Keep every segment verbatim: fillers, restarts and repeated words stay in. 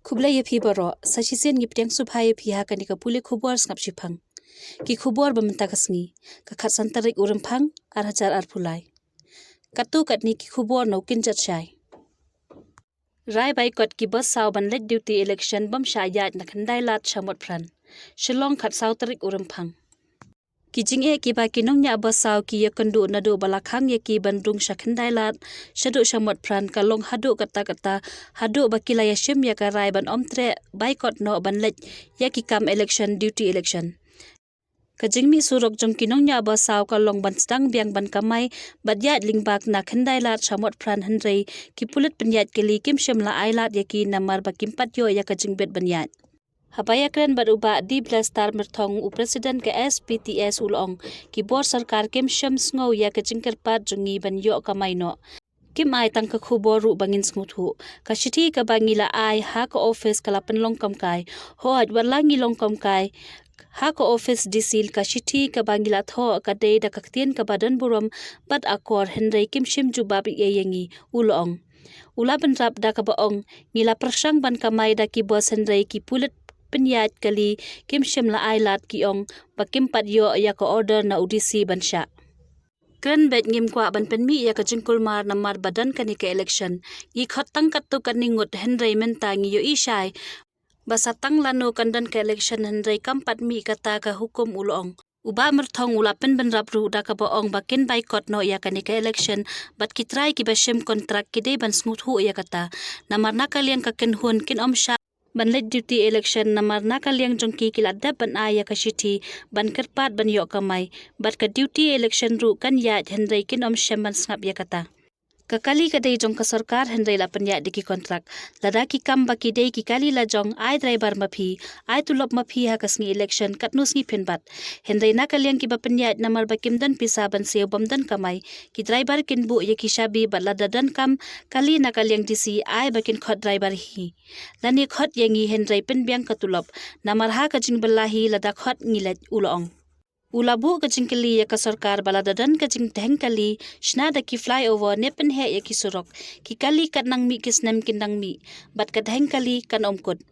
Khublei ïa phi baroh, sa shisien ngi pdiang sngewbha ïa phi ha kane ka pule khubor sngap shiphang. Ki khubor ba mynta ka sngi, ka khatsan tarik u Rymphang, ar hajar arphew lai. Katto katne ki khubor na u kynjat shai. Rai baikot ki bos saw ban leit duty election bym shah ïaid na Khyndai Lad sha Motphran. Shillong, khatsaw tarik u Rymphang. Ki jingeh kiba ki nongñiah bos saw ki ïakynduh naduh ba la khang ïa ki ban rung sha Khyndai Lad shaduh sha Motphran ka long haduh katta katta, haduh ba ki la ïashim ïa ka rai ban ym treh, baikot noh ban leit ïa ki kam election, duty election. Ka jingmih surok jong ki nongñiah bos saw ka long ban sdang biang ban kamai bad ïaid lyngbak na Khyndai Lad sha Motphran, hynrei ki pulit pynïaid kali kim shym la ai lad ïa ki namar ba kim pat ïoh ïa ka jingbit ban ïaid. Haba ïakren bad u Bah Diblestar Myrthong, u President ka S P T S, u la ong, ki bor sorkar kim shym sngew ïa ka jingkyrpad jong ngi ban ïoh kamai noh. Kim ai tang ka khubor ruh ba ngin sngewthuh. Ka shithi kaba ngi la ai ha ka office ka la pynlong kam kai. Hooid, wat la ngi long kam kai ha ka office D C, ka shithi kaba ngi la thoh ka dei da ka ktien kaba don burom bad akor, hynrei kim shym jubab ei ei ïa ngi, u la ong. U la bynrap da kaba ong, ngi la pyrshang ban kamai da ki bos hynrei ki pulit pynïaid kali kim shym la ai lad, ki ong ba kim pat ïoh ïa ka order na u D C ban shah. Kren beit, ngim kwah ban pynmih ïa ka jingkulmar namar ba don kane ka election. Ngi khot tang katto katne ngut, hynrei mynta ngi ïohi shai ba sa tang lano kan don ka election hynrei kam pat mih kata ka hukum, u la ong. U Bah Myrthong u la pynbynrap ruh da kaba ong ba kin baikot noh ïa kane ka election bad ki trai kiba shim kontrak ki dei ban sngewthuh ïa kata. Namar na ka liang ka kynhun kin ym shah ban leit duty election namar na ka liang jong ki ki la dep ban ai ïa ka shithi ban kyrpad ban ïoh kamai, bad ka duty election ruh kan ïaid hynrei kin ym shym ban sngap ïa kata. Ka kali ka dei jong ka sorkar hynrei la pynïaid da ki kontrak. Lada ki kam ba ki dei ki kali lajong, ai driver ma phi, ai tulop ma phi ha ka sngi election, katno sngi phin bat. Hynrei na ka liang kiba pynïaid namar ba kim don pisa ban siew bym don kamai, ki driver kin buh ïa ki shabi bad lada don kam kali na ka liang D C ai ba kin khot driver hi. Lane khot ïa ngi hynrei pynbiang ka tulop. Namar ha ka jingbylla hi lada khot ngi leit, u la ong. U la buh ka jingkylli ïa ka sorkar ba lada don ka jingdheng kali shna da ki flyover ne pynheh ïa ki surok, ki kali katba nang mih ki snem kin dang mih, bad ka dheng kali kan ym kut.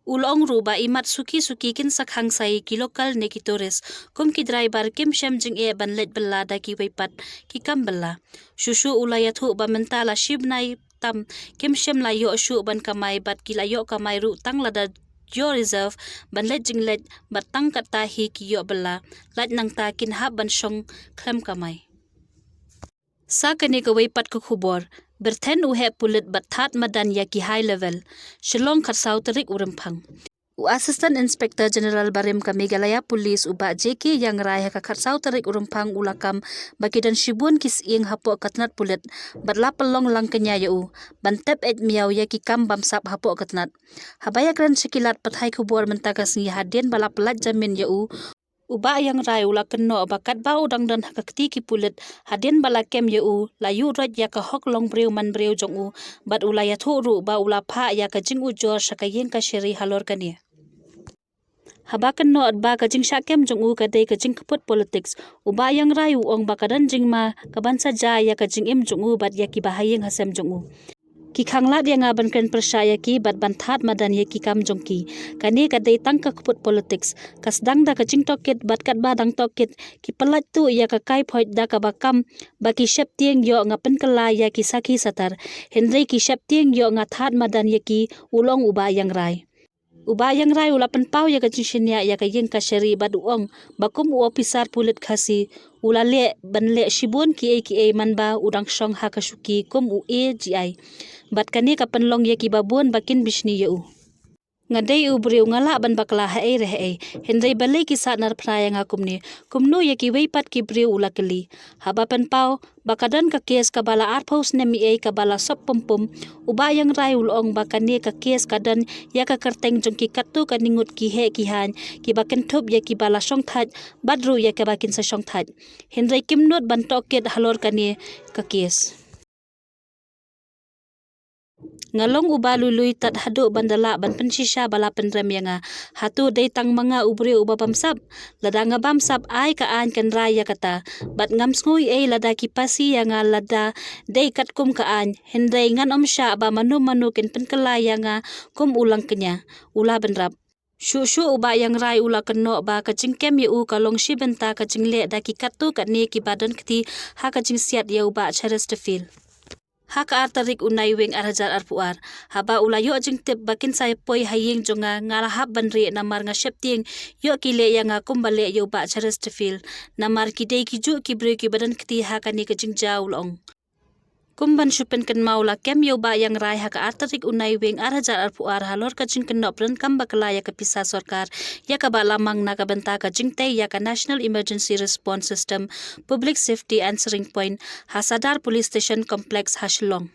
U la ong ruh ba imat suki suki kin sa khang sa ïa ki local ne ki tourist, kum ki driver kim shem jingeh ban leit bylla da kiwei pat ki kam bylla. Shuh shuh u la ïathuh ba mynta la shi bnai tam kim shem la ïoh shuh ban kamai bad ki la ïoh kamai ruh tang lada ïoh reserve ban leit jingleit bad tang katta hi ki ïoh bylla, lait nangta kin hap ban shong khlem kamai. Sa kane kawei pat ka khubor, byrthen u heh pulit bad thad madan ïa ki high level. Shillong, khatsaw tarik u Rymphang. U Assistant Inspector General barim ka Meghalaya Police u Bah J K Jaiñtia ha ka khatsaw tarik u Rymphang u la kam ba ki don shibun ki sying hapoh ka tnat pulit bad la pynlong lang kñia ïa u ban tep eit miaw ïa ki kam bamsap hapoh ka tnat. Haba ïakren sha ki lad pathai khubor mynta ka sngi hadien ba la pyllait jamin ïa u, u Bah Jaiñtia u la kynnoh ba katba u dang don ha ka kti ki pulit, hadien ba la kem ïa u, la ïuh roit ïa ka hok long briew man briew jong u, bad u la ïathuh ruh ba u la phah ïa ka jingujor sha ka ïing kashari halor kane. Haba kynnoh ba ka jingshah kem jong u ka dei ka jingkput politics, u Bah Jaiñtia u ong ba ka don jingma kaban sa jia ïa ka jingim jong u bad ïa kiba ha ïing ha sem jong u. Ki khanglad ïa nga ban kren pyrshah ïa ki bad ban thad madan ïa ki kam jong ki. Kane ka dei tang ka kput politics. Ka sdang da ka jingtohkit bad katba dang tohkit ki pyllait tuh ïa ka kaiphoit da kaba kam ba ki sheptieng ïoh nga pynkylla ïa ki sakhi satar. Hynrei ki sheptieng ïoh nga thad madan ïa ki, u la ong u Bah Jaiñtia. U Bah Jaiñtia u la pynpaw ïa ka jingshaniah ïa ka ïing kashari bad u ong ba kum u ophisar pulit Khasi u la leh ban leh shibun kiei kiei man ba u dang shong ha ka shuki kum u A G I. Bad kane ka pynlong ïa kiba bun ba kin bishni ïa u. Nga dei u briew nga lah ban bakla haei re haei, hynrei balei ki sahnarphna phra ïa nga kumne, kumno ïa kiwei pat ki briew, u la kylli. Haba pynpaw ba ka don ka kes kaba la arphew snem miei kaba la sop pum pum, u Bah Jaiñtia u la ong ba kane ka kes ka don ïa ka kyrteng jong ki katto katne ngut ki heh ki haiñ kiba kynthup ïa kiba la shongthait bad ruh ïa kiba kin sa shongthait. Hynrei kim nud ban tohkit halor kane ka kes. Nga long uba lui lui tad haduh ban da lah ban pynshisha ba la pynrem ïa nga. Hato dei tang ma nga u briew uba bamsap? Lada nga bamsap, ai ka aiñ kan rai ïa kata. Bad ngam sngew ei lada ki phasi ïa nga lada dei katkum ka aiñ. Hynrei ngan ym shah ba mano mano kin pynkylla ïa nga kum u langkñia, u la bynrap. Shuh shuh u Bah Ïangrai u la kynnoh ba ka jingkem ïa u ka long shi bynta ka jingleh da ki katto katne kiba don kti ha ka jingsiat ïa u Bah Chesterfield. Ha ka ar tarik u Naiwieng ar hajar arphew ar, haba u la ïoh jingtip ba kin sa poi ha ïing jong nga, nga la hap ban rieh namar nga sheptieng ïoh ki leh ïa nga kumba leh ïa u Bah Chesterfield. Namar ki dei ki juh ki briew kiba don kti ha kane ka jingjaw, u la ong. Kum ban shu pynkynmaw, la kem ïa u Bah Ïangrai ha ka ar tarik u Naiwieng ar hajar arphew ar halor ka jingkynnoh pyndonkam bakla ïa ka pisa sorkar ïa kaba la mang na ka bynta ka jingtei ïa ka National Emergency Response System Public Safety Answering Point ha Sadar Police Station Complex ha Shillong.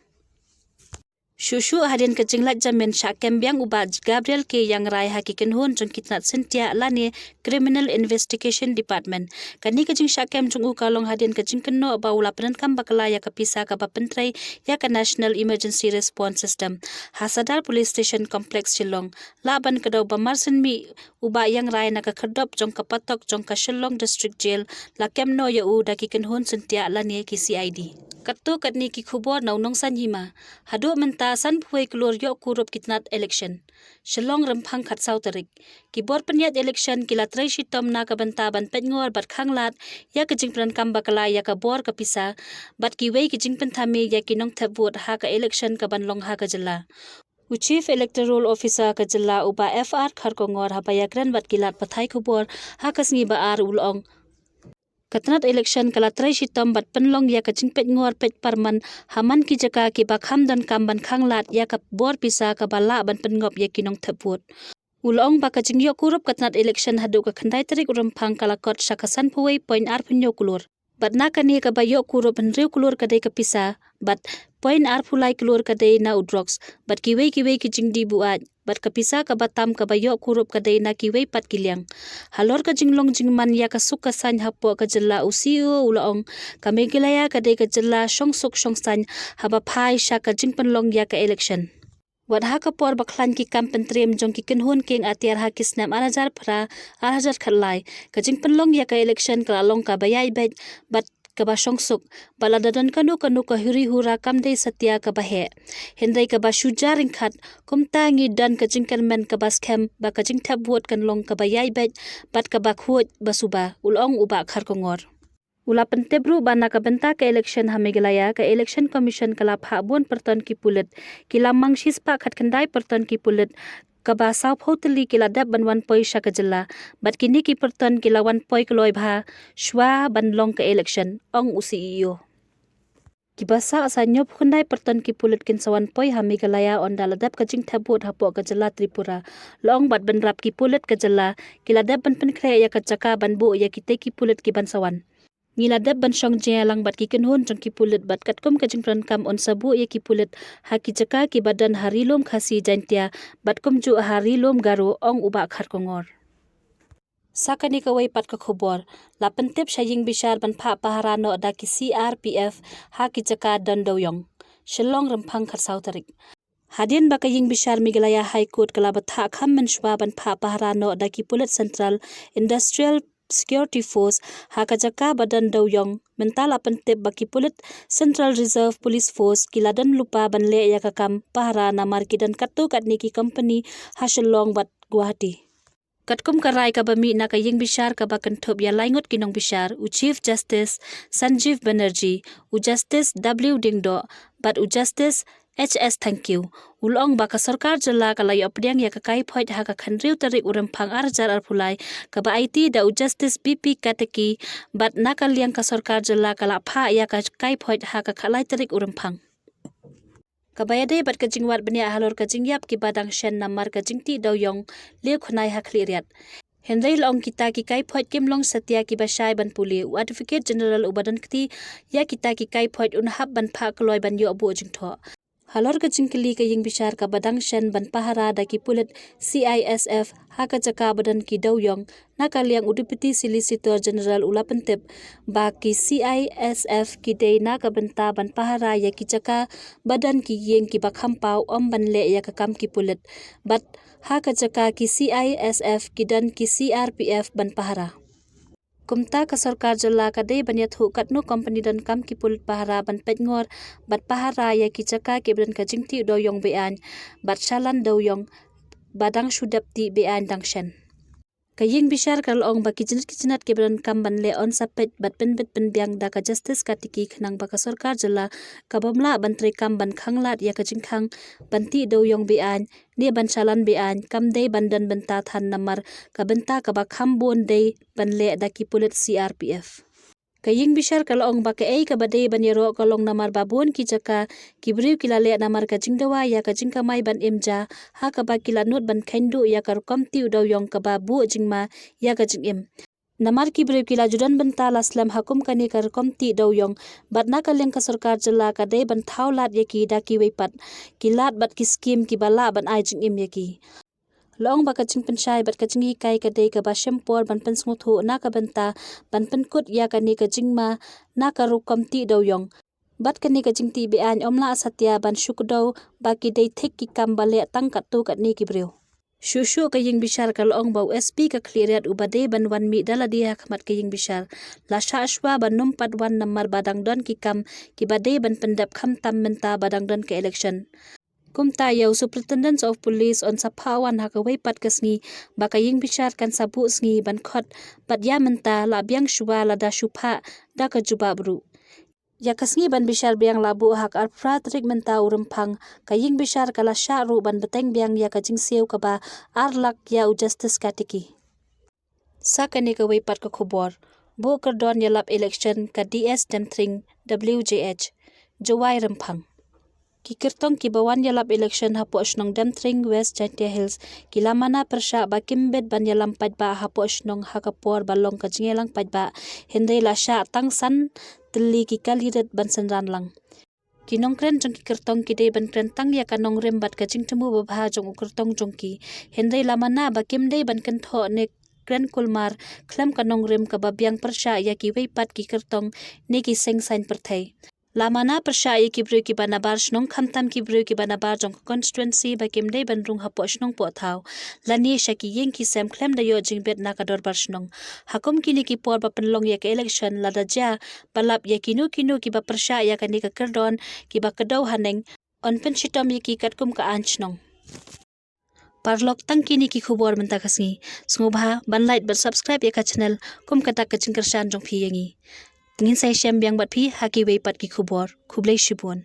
Shuh shuh hadien ka jinglait jamin, shah kem biang u Bah Gabriel K Ïangrai ha ki kynhun jong ki tnat syntiah lane Criminal Investigation Department. Kane ka jingshah kem jong u ka long hadien ka jingkynnoh ba u la pyndonkam bakla ïa ka pisa kaba pyntrei ïa ka National Emergency Response System ha Sadar Police Station Complex Shillong. Lah ban kdew ba mar shen mih u Bah Ïangrai na ka khyrdop jong ka patok jong ka Shillong District Jail, la kem noh ïa u da ki kynhun syntiah lane ki C I D. Katto katne ki khubor na u Nongsaiñ Hima. Haduh mynta sanphew wei klur ïoh kurup ki tnat election. Shillong, rymphang khatsaw tarik. Ki bor pynïaid election ki la trei shitom na ka bynta ban peitngor bad khanglad ïa ka jingpyndonkam bakla ïa ka bor ka pisa bad kiwei ki jingpynthame ïa ki nongthep vote ha ka election kaban long ha ka jylla. U Chief Electoral Officer ka jylla u Bah F R Kharkongor haba ïakren bad ki lad pathai khubor ha ka sngi Ba-ar u la ong, ka tnat election ka la trei shitom bad pynlong ïa ka jingpeitngor peit parman ha man ki jaka kiba kham donkam ban khanglad ïa ka bor pisa kaba lah ban pynngop ïa ki nongthep vote. U la ong ba ka jingïoh kurup ka tnat election haduh ka khyndai tarik u Rymphang ka la kot sha ka sanphew wei point arphew hynñiew klur. Bad na kane kaba ïoh kurup hynriew klur ka dei ka pisa, bad point arphew lai klur ka dei na u drugs, bad kiwei kiwei ki jingdih buaid, bad ka pisa kaba tam kaba ïoh kurup ka dei na kiwei pat ki liang. Halor ka jinglong jingman ïa ka suk ka saiñ hapoh ka jylla, u C E O u la ong, ka Meghalaya ka dei ka jylla shongsuk shongsaiñ haba phai sha ka jingpynlong ïa ka election. Wat ha ka por ba khlaiñ ki kam pyntriem jong ki kynhun kieng atiar ha ki snem ar hajar phra, ar hajar khatlai, ka jingpynlong ïa ka election ka la long kaba ïaid beit bad kaba shongsuk, bad lada don kano kano ka huri hura kam dei satia kaba heh. Hynrei kaba shu jia ryngkat, kumta ngi don ka jingkyrmen kaba skhem ba ka jingthep vote kan long kaba ïaid beit bad kaba khuid ba suba, u la ong u Bah Kharkongor. U la pyntip ruh ba na ka bynta ka election ha Meghalaya, ka Election Commission ka la phah bun pyrton ki pulit, ki la mang shispah khatkhyndai pyrton ki pulit, kaba sawphew tylli ki la dep ban wan poi sha ka jylla, bad kine ki pyrton ki la wan poi kloi bha shwa ban long ka election, ong u C E O. Kiba sah sa hynñiewphew khyndai pyrton ki pulit kin sa wan poi ha Meghalaya ynda la dep ka jingthep vote hapoh ka jylla Tripura, la ong, bad bynrap ki pulit ka jylla ki la dep ban pynkhreh ïa ka jaka ban buh ïa kitei ki pulit kiban sa wan. Ngi la dep ban shong jingïalang bad ki kynhun jong ki pulit bad katkum ka jingpyndonkam yn sa buh ïa ki pulit ha ki jaka kiba don ha Ri Lum Khasi Jaiñtia bad kumjuh ha Ri Lum Garo, ong u Bah Kharkongor. Sa kane kawei pat ka khubor, la pyntip sha ïing bishar ban phah pahara noh da ki C R P F ha ki jaka don dewïong. Shillong, rymphang khatsaw tarik. Hadien ba ka ïing bishar Meghalaya High Court ka la bthah kham mynshuwa ban phah pahara noh da ki pulit Central Industrial Security Force ha ka jaka ba don dewïong, mynta la pyntip ba ki pulit Central Reserve Police Force ki la don lypa ban leh ïa ka kam pahara namar ki don katto katne ki kompani ha Shillong bad Guwahati. Katkum ka rai kaba mih na ka ïing bishar kaba kynthup ïa lai ngut ki nongbishar, u Chief Justice Sanjeev Banerjee, u Justice W Diengdoh bad u Justice H S Thangkhiew, u la ong ba ka sorkar jylla ka la ïoh pdiang ïa ka kaiphod ha ka khathynriew tarik u Rymphang ar hajar arphew lai, kaba aiti da u Justice B P Kateki, bad na ka liang ka sorkar jylla ka la phah ïa ka kaiphod ha ka khatlai tarik u Rymphang. Kaba ïadei bad ka jingwad bniah halor ka jingïap kiba dang shen namar ka jingtih dewïong, leh khnai ha khlieh riat. Hynrei la ong kita ki kaiphod kim long satia kiba shai ban pule, u Advocate General uba don kti ïa kita ki kaiphod un hap ban phah kloi ban ïoh buh jingthoh. Halor ka jingkylli ka ïing bishar kaba dang shen ban pahara da ki pulit C I S F ha ka jaka ba don ki dewïong, na ka liang u Deputy Solicitor General u la pyntip ba ki C I S F ki dei na ka bynta ban pahara ïa ki jaka ba don ki ïing kiba kham paw, ym ban leh ïa ka kam ki pulit. Bad ha ka jaka ki C I S F ki don ki C R P F ban pahara. Kumta ka sorkar jylla ka dei ban ïathuh katno company donkam ki pulit pahara ban peit ngor bad pahara ïa ki jaka kiba don ka jingtih dewïong be-aiñ bad shalan dewïong ba dang shu dep tih be-aiñ dang shen. Ka ïing bishar ka la ong ba ki jynit ki jynat kiba donkam ban leh yn sa peit bad pynbit pynbiang da ka Justice Katiki khnang ba ka sorkar jylla ka bym lah ban treikam ban khanglad ïa ka jingkhang ban tih dewïong be-aiñ ne ban shalan be-aiñ, kam dei ban don bynta than namar ka bynta kaba kham bun dei ban leh da ki pulit C R P F. Ka ïing bishar ka la ong ba kaei kaba dei ban ïaroh ka long namar ba bun ki jaka ki briew ki la leh namar ka jingdawa ïa ka jingkamai ban im ja, ha kaba ki la nud ban kheiñ duh ïa ka rukom tih dewïong kaba buh jingma ïa ka jingim. Namar ki briew ki la ju don bynta la slem ha kum kane ka rukom tih dewïong, bad na ka liang ka sorkar jylla ka dei ban thaw lad ïa ki da kiwei pat ki lad bad ki skim kiba lah ban ai jingim ïa ki. La ong ba ka jingpynshai bad ka jinghikai ka dei kaba shim por ban pynsngewthuh na ka bynta ban pynkut ïa kane ka jingma na ka rukom tih dewïong. Bad kane ka jingtih be-aiñ ym lah satia ban shu kdew ba ki dei thik ki kam ba leh tang katto katne ki briew. Shuh shuh ka ïing bishar ka la ong ba u S P ka Khliehriat uba dei ban wan mih da lade ha khmat ka ïing bishar la shah shuwa ban ym pat wan namar ba dang don ki kam kiba dei ban pyndep khamtam mynta ba dang don ka election. Kumta ïa u Superintendent of Police yn sa phah wan ha kawei pat ka sngi ba ka ïing bishar kan sa buh sngi ban khot bad ïa mynta la biang shuwa lada shu phah da ka jubab ruh. Ïa ka sngi ban bishar biang la buh ha ka arphew phra tarik mynta u Rymphang, ka ïing bishar ka la shah ruh ban bteng biang ïa ka jingsiew kaba ar lak ïa u Justice Katiki. Sa kane kawei pat ka khubor. Buh kyrdon ïalap election ka D S Demthring W J H, Jowai Rymphang. Ki kyrtong kiba wan ïalap election hapoh shnong Demthring West Jaintia Hills ki la mana pyrshah ba kim bit ban ïalam paidbah hapoh shnong ha ka por ba long ka jingïalang paidbah, hynrei la shah tang san tylli ki kali rit ban synran lang. Ki nongkren jong ki kyrtong ki dei ban kren tang ïa ka nongrim bad ka jingthmu babha jong u kyrtong jong ki, hynrei la mana ba kim dei ban kynthoh ne kren kulmar khlem ka nongrim kaba biang pyrshah ïa kiwei pat ki kyrtong ne ki seng saiñ pyrthei. La mana pyrshah ïa ki briew kiba nabar shnong khamtam ki briew kiba nabar jong ka constituency ba kim dei ban rung hapoh shnong poh thaw lane sha ki ïing ki sem khlem da ïoh jingbit na ka dorbar shnong. Ha kum kine ki por ba pynlong ïa ka election, lada jia ba lap ïa kino kino kiba pyrshah ïa kane ka kyrdon kiba kdew haneng, yn pynshitom ïa ki katkum ka aiñ shnong. Paralok, tang kine ki khubor mynta ka sngi. Sngewbha ban like bad subscribe ïa ka channel kum ka dak ka jingkyrshan jong phi ïa ngi. Ngin sa ïashem biang bad phi ha kiwei pat ki khubor. Khublei shibun.